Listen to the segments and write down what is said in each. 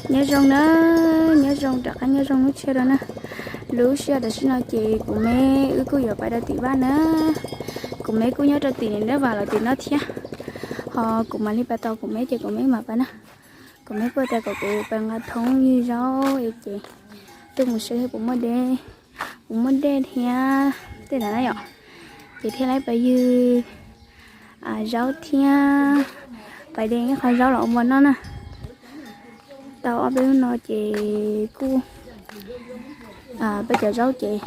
Nyob zoo na, nyob zoo rov qab nyob zoo lub tshiab rau na. Lub sij hawm tam sim no ces kuv me wb kuj yuav pais rau tim vaj na. Kuv me kuj nyob rau tim niam nrab vas los tim no thiab. Ho kuv mam li pais tos kuv me ces kuv me mam pais na. Kuv me kuj tias kom kuv pais nqa thoob ywg zaub es ces tuaj mus saib puas muaj dej, puas muaj dej thiab tej ntawd na yom. Ces thiaj li pais ywg zaub thiab pais de ib qho zaub los ua mov noj na. Tau ob peb hnub no ces kuj, peb cov zaub ces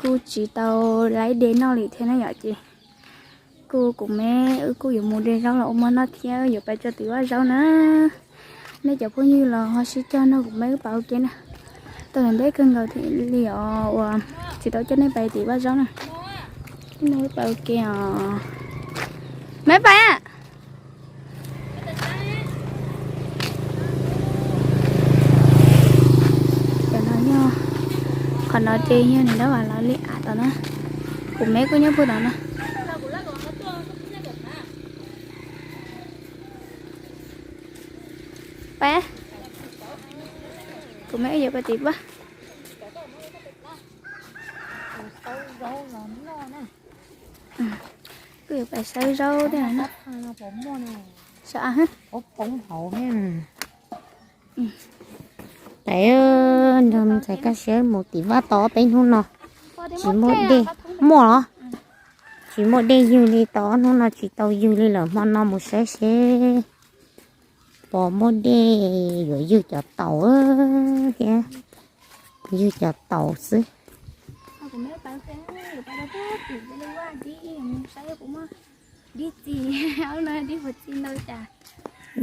kuj tsis tau laib de noj li thiab na yom. Ces kuj kuv me wb kuj yuav mus de zaub los ua mov noj thiab yuav pais tso tim vaj zaub na. Nej cov phooj ywg los ho sib cog nrog kuv me wb pais ua ke na. Tau ntev kawg nkaus li os uas tsis tau coj nej pais tim vaj zaub na. Wb pais ua ke os. Me pais. Cov no yog, qhov no ces yog niam nrab vas lawv li av tod na. Kuv me kuj nyob puag tod na. Pais, kuv me wb yuav pais tim vaj. Kuj yuav pais xawb zaub thiab na. Sav, pais nrog ntxhais Kaj Siab mus tim vaj tau ob peb hnub no tsis muaj dej, muaj los tsis muaj dej ywg li, tau ob hnub no tsis tau ywg li lawm, hmo no mus saib seb puas muaj dej yuav ywg cov taum thiab, ywg cov taum xwb.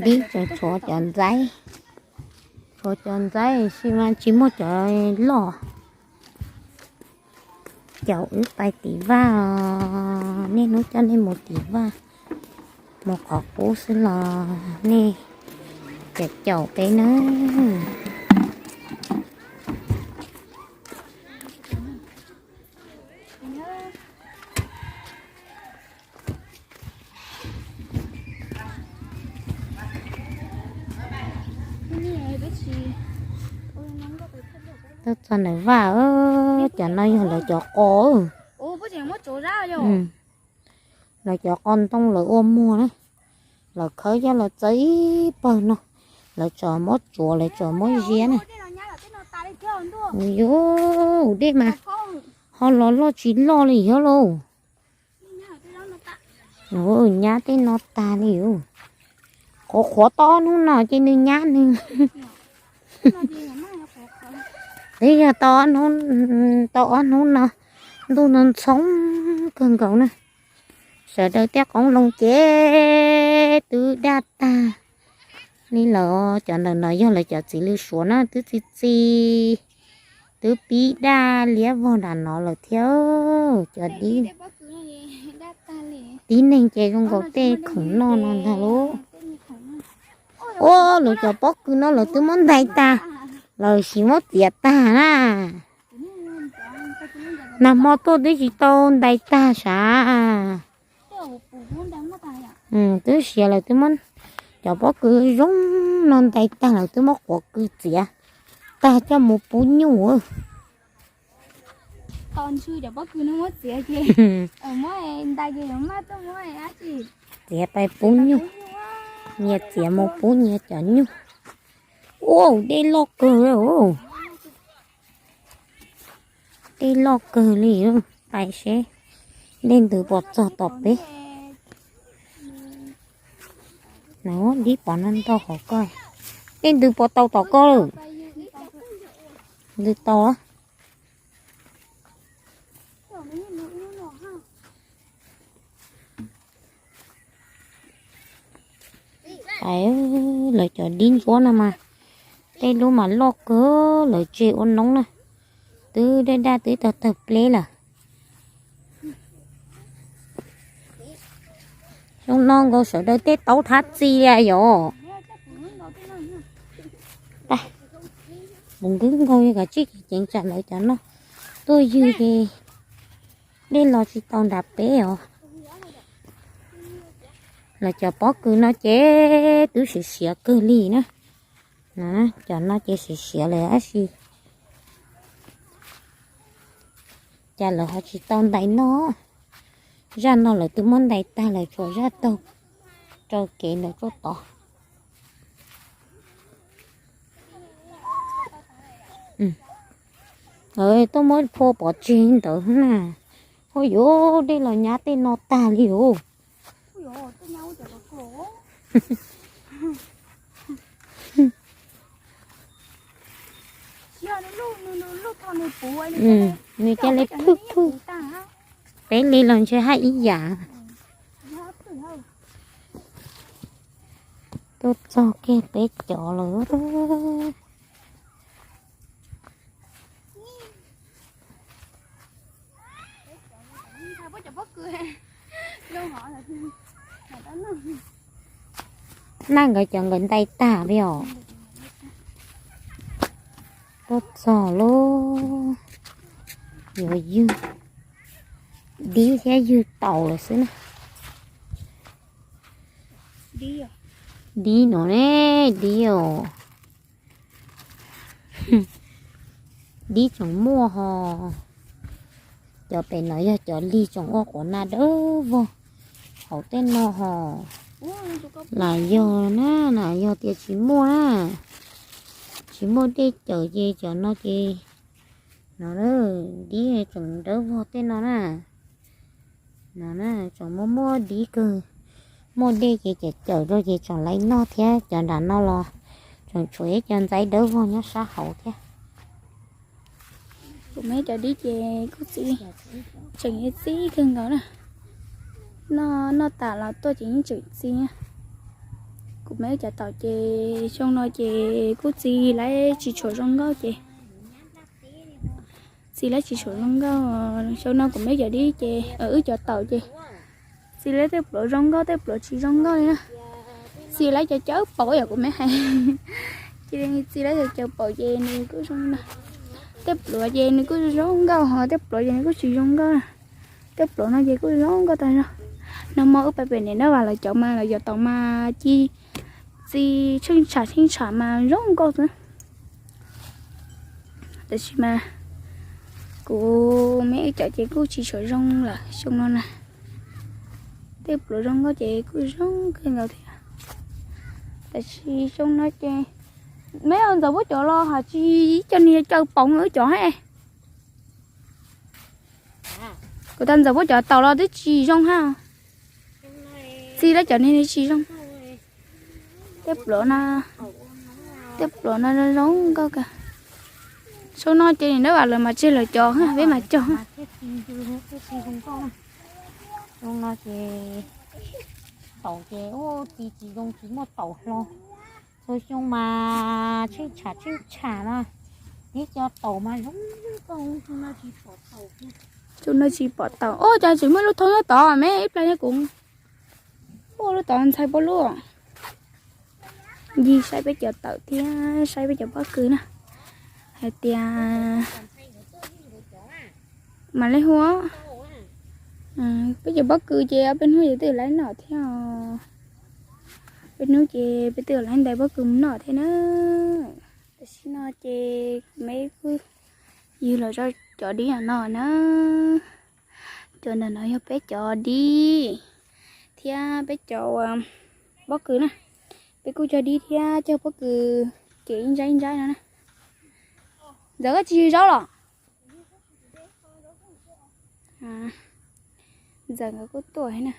Dib tseem tshuav cov ntxaib, tshuav cov ntxaib sis mas tsis muaj cov loj. Caum wb pais tim vaj os, niaj hnub coj nej mus tim vaj, mus qhov qub xwb los nej caum caum peb nawb. Tuaj txog ntawm vaj, cov no yog lawv cov qos. Lawv cov qos ntoo lawv ua muag na. Lawv khawb coj los txawb ib pawg no, lawv tsom muab tsuav, lawv tsom muab ziab na. Yuav dej mas ho los loj tsis loj li thiab lauj. Nyab tej no tag li. Qhuav qhuav tau ob hnub no ces nws nyab nws. Twb yog tau ob hnub, tau ob hnub no ntuj ntxhoo kawg nkaus na. Sawv daws tej qoob loo ces twb daj tag li lawm. Cov ntawm no yog lawv cov txiv lws suav na, twb txi txi, twb pib daj liab vog nram no lawm thiab. Cov dib, dib neeg ces zoo nkaus tej khoom noj no ntag lauj. Ua lawv cov pob kws no lawv twb muab ntais tag, lawv sim muab txiav tag na. Nag hmo tuaj twb tsis tau ntais tag sav. Twb siav lawm twb muab cov pob kws zoo no ntais tag, lawv twb muab quav kws txiav tag coj mus pub nyuj. Txiav pais pub nyuj, nyias txiav mus pub nyias cov nyuj. Ua dej loj kawg, dej loj kawg li. Pais seb dej ntws puas txog tom peb. Dib pov no ntau hauv ko, dej ntws puas tau tom ko lawm? Ntws tau. Lawv cov dib ntsuab no mas tej lub mas loj kawg, lawv tseg ua noob na. Twb daj daj twb tawg tawg pleb lawm. Zoo no nkaus sawv daws tej taub thab txi li yom. Nws nkwg nkaus li, kav tsij ceev tsam lawv cov no tuaj ywg ces dej los tsis tau nram peb os. Lawv cov pob kws no ces twb siav siav kawg li na. Cov no ces siav siav lawm tab sis cas lawv ho tsis tau ntais noj. Zaj no lawv twb muab ntais tag lawm, tshuav zaj taug rau kev ntawd tuaj tod. Tuaj muab phua pov tseg ntawd na. Ua yuav dej los nyab tej no tag li os. Nws ca le phwj phwj. Peb li los ntshe haj ib yam. Tuaj txog kiag peb cov lawm. Naj nkawd cov nkawd ntais tag li os. Tuaj txog lub, yuav ywg dib thiab ywg taus lawm xwb na. Dib no ne, dib os. Dib tseem muaj ho. Cov pem no yog cov lig tseem ua quav na dawb vog hauv tej no ho. Lam yog na, lam yog tias tsis muaj na. Tsis muaj dej cawm ces cov no ces no dib tseem dawb vog tej no na. No tseem muaj muaj dib kawg. Muaj dej ces cawm cawm rau ces tseem laiv noj thiab. Cov nram no los tseem tshuav ib co ntxaib dawb vog nyob sab hauv thiab. Kuv me cov dib ces kuj txi, tseem txi kawg nkaus na. Noj tas los tuaj ces yeej tseem txi. Kuv me cov taum ces xyoo no ces kuj txi laiv tsis tshua zoo nkauj ces txi laiv tsis tshua zoo nkauj. Xyoo no kuv me cov dib ces, wb cov taum ces txi laiv tej pluav zoo nkauj tej pluav tsis zoo nkauj li na. Txi laiv cov cawv paum yom kuv me hais. Ces txi laiv cov cawv paum ces nws kuj zoo na. Tej pluav ces nws kuj zoo nkauj ho tej pluav ces nws kuj tsis zoo nkauj. Tej pluav no ces kuj zoo nkauj tag zog. Nag hmo wb pais pem niam Nab Vas lawv cov mas lawv cov taum mas ci txi tsheej tsham tsheej tsham mas zoo nkauj xwb. Tab sis mas kuv me wb cov ces kuj tsis tshua zoo lawm xyoo no na. Tej pluav zoo nkauj ces kuj zoo kawg nkaus thiab. Tab sis xyoo no ces me ntxawm puab cov los hais tsis, cov niag cawv paum wb cov he. Kuv tas ntxawm puab cov taum los twb tsis zoo hab. Txi laiv cov niag tsis zoo. Tej pluav no, tej pluav no zoo zoo nkauj kawg. Xyoo no ces niam Nab Vas lawv mas tseg lawv cov, peb mas cog. Xyoo no ces taum ces ua txi tsis zoo tsis muaj taum hlo. Txhua xyoo mas tsheej tsham tsheej tsham na. Neb cov taum mas zoo nkauj, xyoo no tsis pom taum. Ub, cas tseem muaj ib lub thoob nyob tod me ib plag nyob kuv. Ub, lub tod ntxhais puab lub. Ncig saib peb cov taum thiab saib peb cov pob kws na. Hais tias mam li hu. Peb cov pob kws ces ob peb hnub ces twb laiv noj thiab. Peb hnub ces peb twb laiv ntais pob kws mus noj thiab na. Tam sim no ces kuv me kuj ywg los tso cov dib no na. Cov ntawm no yog peb cov dib thiab peb cov pob kws na. Peb kuj cog dib thiab cog pob kws kev ib ntsab ib ntsab no na. Ntxawm koj tsis yug zaub los? Ntxawm nkawd kuj tuaj na.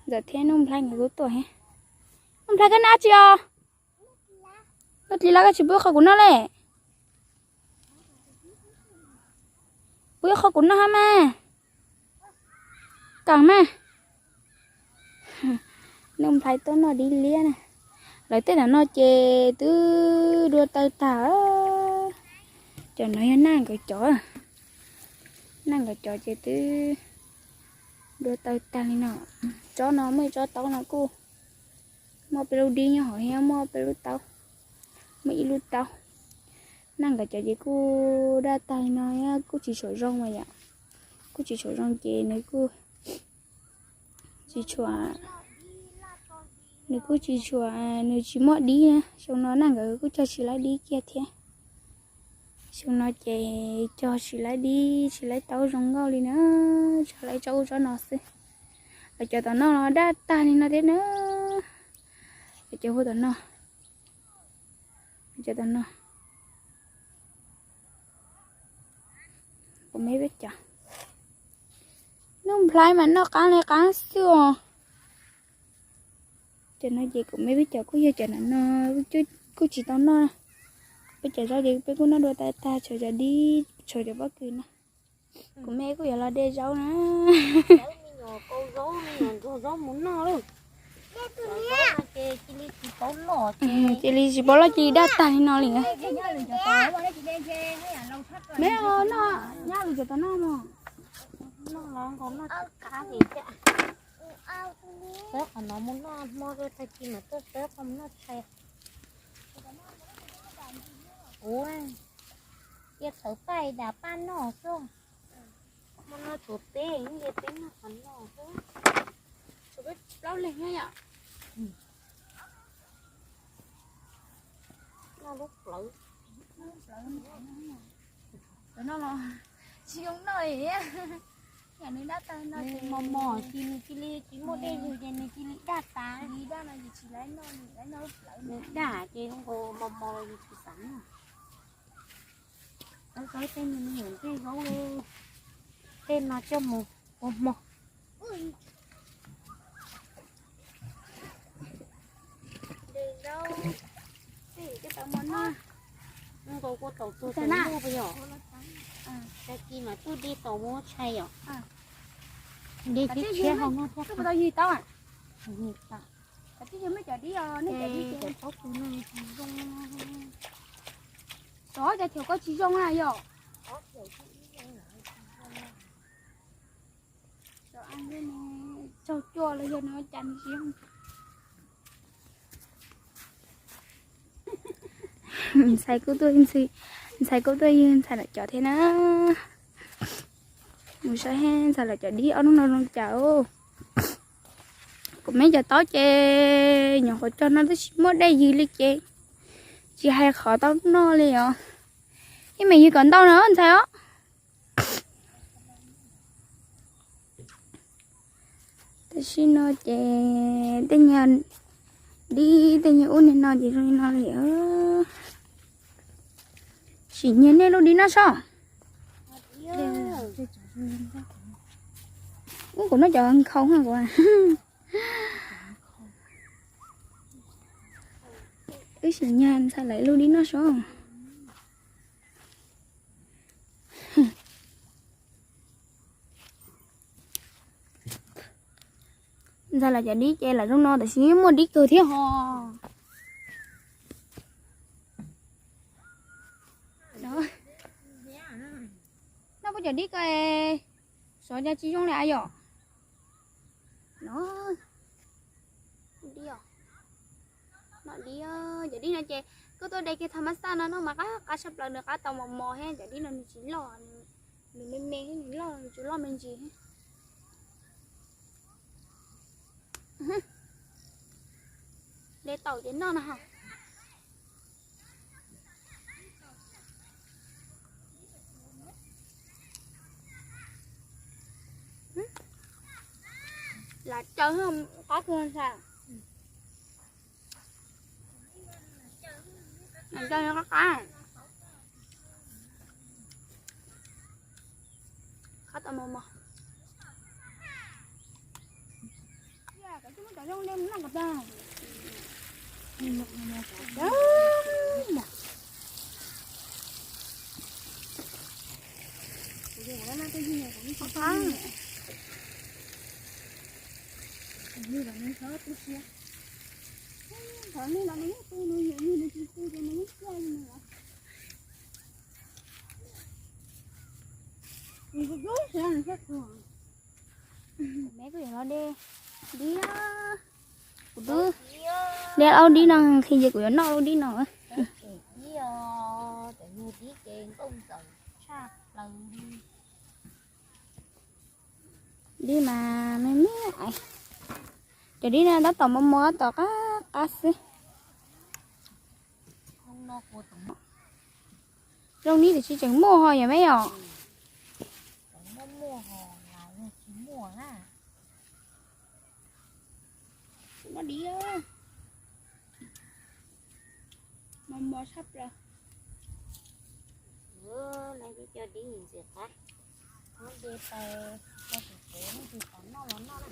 Ntxawm thiab Nuj Nplhaib nkawd kuj tuaj. Nuj Nplhaib koj noj tsi os? Nuj Nplhaib koj tsis pub qho kuv noj li. Pub ib qho kuv noj hab mas. Kam mas. Nuj Nplhaib tuaj noj dib liab na. Lawv tej ntawm no ces twb dua taw tag. Cov no yog Naj nkawd cov. Naj nkawd cov ces twb dua taw tag li no. Tsob no muaj ib tsob taub no kuj muaj peb lub dib nyob hauv thiab muaj peb lub taub, muaj ib lub taub. Naj nkawd cov ces kuj daj tag li no, kuj tsis tshua zoo mas yom. Kuj tsis tshua zoo ces nws kuj tsis tshua Nws kuj tsis tshua, nws tsis muaj dib na, xyoo no na nkawd kuj cog tsis laib dib kiag thiab. Xyoo no ces cog tsis laib dib tsis laib taub zoo nkauj li na, tso laib tsob ub tsob no xwb. Lawv cov tom no los daj tag li no thiab na. Lawv cov hu tom no, cov tom no. Kuv me peb cov, noj nplhaib mas noj qab li qab xwb os. Cov no ces kuv me peb cov kuj yog cov no no, kuj tsis tau noj. Peb cov zaub ces peb kuj noj dua tag tag, tshuav cov dib, tshuav cov pob kws no. Kuv me kuj yuav los de zaub na. Cia li tsis paub loj cia li daj tag li no li. Me noj, nyob lus cov tau noj mog. Noj los nkaus noj qab li cas. Tawb qhov no mus noj hmo rau tag kis mam tuaj tawb qhov mus noj tshais. Ua, cia thawv paj dam paj noj xwb. Hmo no tshuav peb, cia peb noj qhov no xwb. Tshuav peb plaub leeg nyob yom. Noj lub plawv. Cov no los tsis zoo noj li. Yam nws daj tag no ces mos mos ces nws cia li tsis muaj dej yws ces nws cia li daj tas. Daj no ces tsis laib noj, nws laib noj lub plawv. Nws daj ces nkaus mos mos los yus tsis xav noj. Tawb tawb tej me nyuam ncej zaub li, tej no coj mus ua hmo. Nkaus kua taum tuag tau muaj puas yog? Tag kis mam tuaj de taum mus ua tshais yom. De thiab tshiab hau no thiab. Xyov cov chaw koj tsis zoo na yom. Tsaug cua los yog nws cas nws tsis zoo. Ntxhais kuj tuaj, ntxhais kuj tuaj ywg ntxhais lawv cov thiab na. Mus saib ntxhais lawv cov dib ob hnub no zoo cas. Kuv me cov taub ces nyuam qhuav cog no twb tsis muaj dej ywg li ces tsis hais qhov tau noj li os. Ib me ywg kom ntau na ntxhais os. Tam sim no ces tej nyuag dib tej nyuag ub niag no ces zoo li no li. Sim nyiag nej lub dib noj sob. Ub, kuv noj cov nkhaus kuv. Wb sim nyiag ntxhais lawv lub dib noj sob. Ntxhais lawv cov dib ces lawv zoo no tab sis muaj dib kawg thiab hos. Noj puab cov dib ko, xyov cas tsis zoo li a yom. No, dib, no dib, cov dib no ces koj tuaj de kiag tha mab xaj no noj mas qab qab tshaj plaws, nws qab tau mos mos thiab. Cov dib no nws tsis loj, nws me me thiab, nws loj nws tsis loj me ntsis thiab. De taum ces noj no ha. Lam caws qab kawg ntxhais. Lam caws qab qab. Qab tau mos mos. Me kuj yuav los de dib na. Kuv twb de ob dib no nqhis ces kuv yuav noj lub dib no. Dib mas me me. Cov dib no tab tom mos mos tab tom qab Qab xwb. Zoo li tiam sis tseem muaj ho yom me yom. Mos mos sab plaws. Lawv cov dib ntxim qab. Muab de pais txog tom tsev, leej twg xav noj los noj na.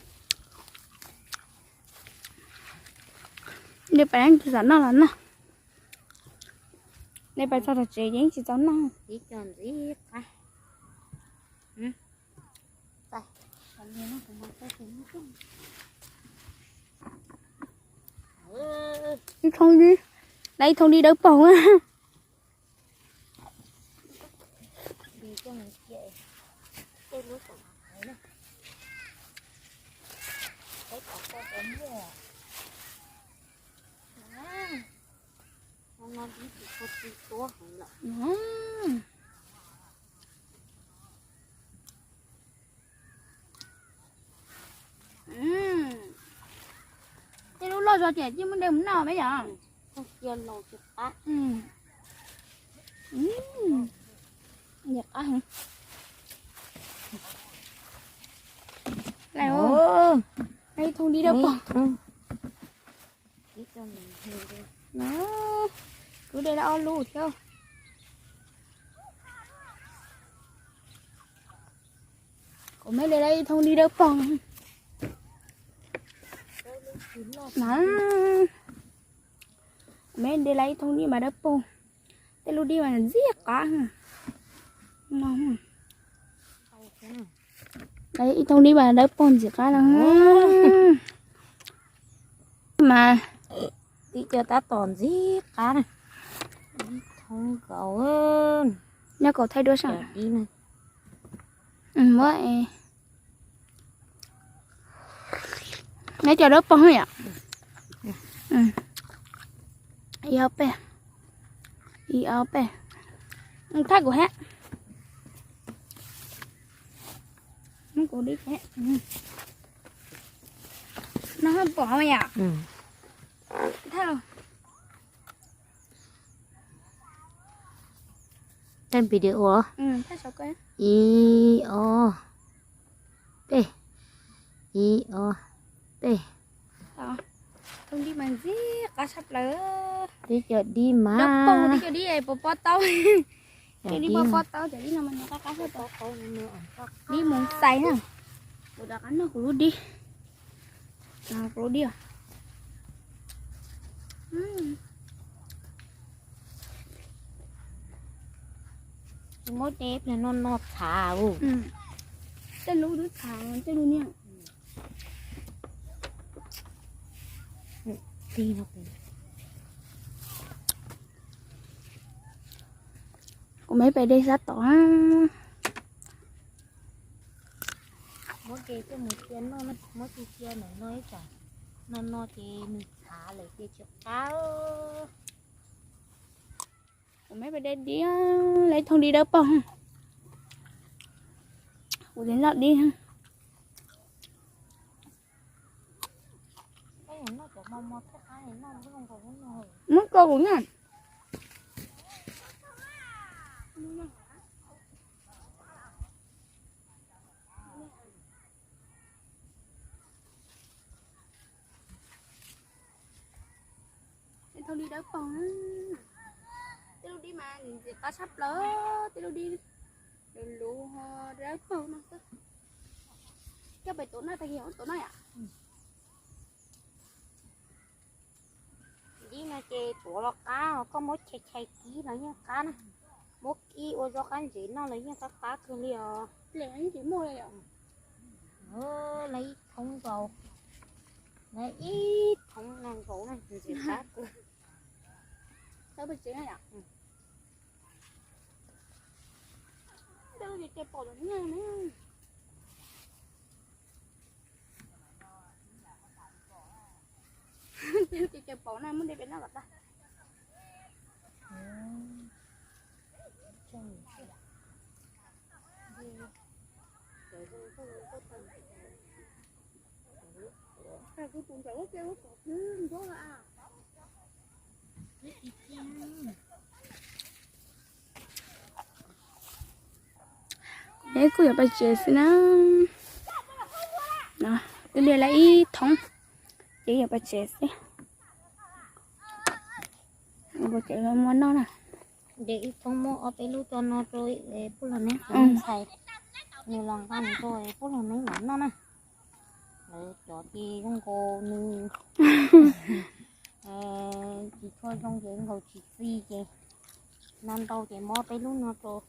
De pais leej twg xav noj los noj. De pais txog tom tsev ces yeej tsis txaus noj. Dib cov ntxim qab. Ib thooj dib, lawv ib thooj dib dawb paug. Tej lub loj zog tias cia muab de mus noj me yom. Ntxim qab heev. Lawv ib thooj dib dawb paug. Kuv de lawv ob lub thiab. Kuv me de lawv ib thooj dib dawb paug. Kuv me de lawv ib thooj dib mas dawb paug. Tej lub dib mas ntxim qab. Ib thooj dib mas dawb paug ntxim qab no. Mas tib co tab tom ntxim qab na. Ib thooj nkaus. Nyob kaum thaij duab sab. Muab neb cov dawb paug yom. Ib ob peb, ib ob peb. Thaj kuv hab. Muab kuv dib hab. No pom yom. Thaj los. Thaij video. Ib ob peb, ib ob peb. Thooj dib mas ntxim qab tshaj plaws. Dib cov dib mas. Dawb paug, dib cov dib puas pob taub. Cov dib pob pob taub, cov dib no mas nws qab qab tshaj plaws. Dib mus xais na. Kuv rov qab noj kuv lub dib. Kuv lub dib. Muab de pliag no no txhav. Tej lub dub txhav, tej lub niag. Kuv me pais de sab tod. Muab de coj mus cia noj, muab cia cia ntawm no ib tsam no no ces nws txhav lawm ces tsis qab. Kuv me pais de dib, lawv ib thooj dib dawb paug. Kuv tiv noj dib. Muab rau kuv na. Tej lub dib dawb paug na. Tej lub dib mas ntxim qab tshaj plaws, tej lub dib luv luv dawb paug no xwb. Coj pem tuav noj tag kis tuav noj yom. Dib no ces tuav los qab, koj muab chais chais kib los yeej qab na. Muab kib ua zog qab ntsev noj los yeej qab qab kawg li os. Lawv ib thooj nkaus, lawv ib thooj no nkaus na, ntxim qab kawg. Ces pom na muab de pem noj kom tag. Kuv tus ntawm lub ke lub kom twb ncuab lawm a. Kuv kuj yuav pais tsev xwb na. Wb de lawm ib thoob, ces yuav pais tsev xwb. Ua pais tsev muab noj na. De ib thoob muab ob peb lub tso no rau puj laug neeb ntxhais, nws los nqa mus rau puj laug neeb los noj na. Lawv cov ces zoo nkaus nws tsis tshua zoo ces nkaus tsis txi ces no ntau ces muab peb lub no rau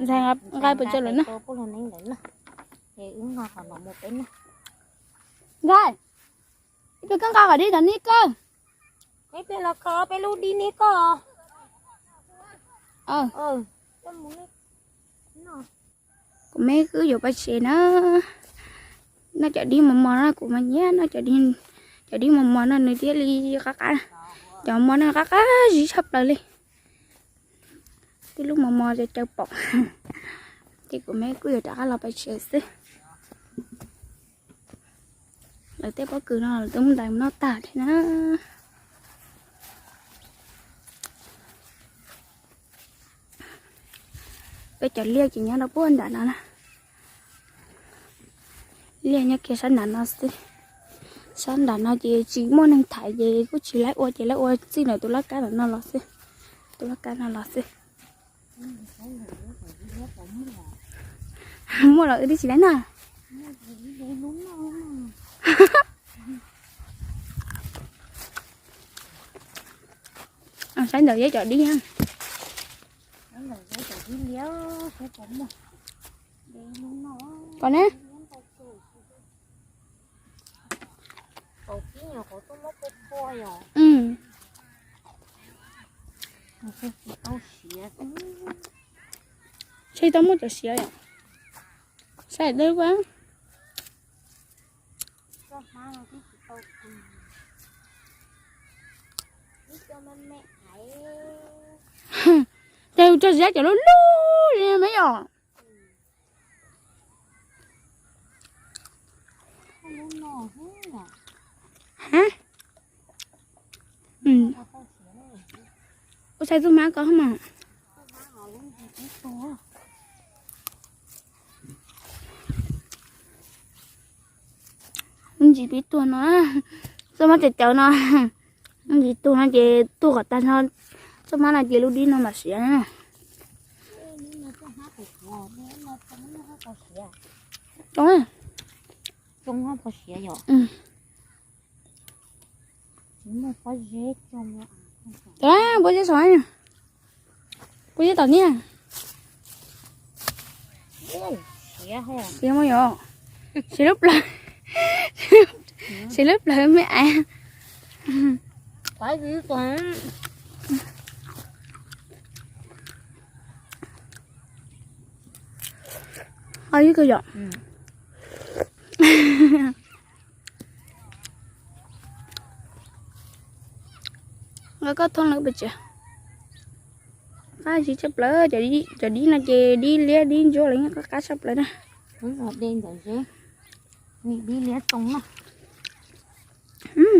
ntxhais nqa pes tsawg lawm na. Puj laug neeb lawm na. Ces wb nqa qhov no mus peb na. Nqa, ib pliag koj nqa qhov dib tom nej koj. Ib pliag los kho peb lub dib nej koj. Kuv me wb yuav pais tsev na. Noj cov dib mos mos no kuv mas nyiam noj cov dib mos mos no nws thiaj li qab qab. Cov mos no qab qab zib tshaj plaws li. Tib lub mos mos caws caws pom. Ces kuv me kuj yuav rov qab los pais tsev xwb. Lawv tej pob kws no lawv twb muab ntais mus noj tag thiab na. Peb cov liaj ces nyob rau puag nram no na. Liaj nyob kiag sab nram no xwb. Sab nram no ces tsis muaj neeg thaiv ces kuj tsis laib ua ces lawv ua txij ntawm tus laj kab no los xwb. Tus laj kab no los xwb. Muaj los wb twb tsis laib noj. Saib ntawm yeb cov dib na. Kom ne. Tsis tau muaj cov siav yom. Saib deb ua. Ces tso siav cov lub lub li me yom. Ua txhais txuj hmab ko mas. Ntsis pib tuag no, txuj hmab cawv cawv no, ntsis tuag no ces tuag kom tag no, txuj hmab no ces lub dib no mam siav na. Zoo, zoo pob siav yom. Pob zeb saum, pob zeb tom niag. Siav mas yom, siav lub plawv, siav lub plawv me aiv. Ho ib ko yom. Nqa koj thoob lawm pes tsawg. Qab zib tshaj plaws, cov dib no ces dib liab dib ntsuab los yeej qab qab tshaj plaws na. Dib liab too na.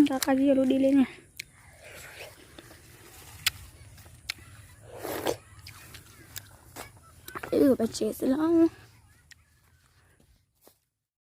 Qab qab zib lub dib liab na. Wb pais tsev xwb los.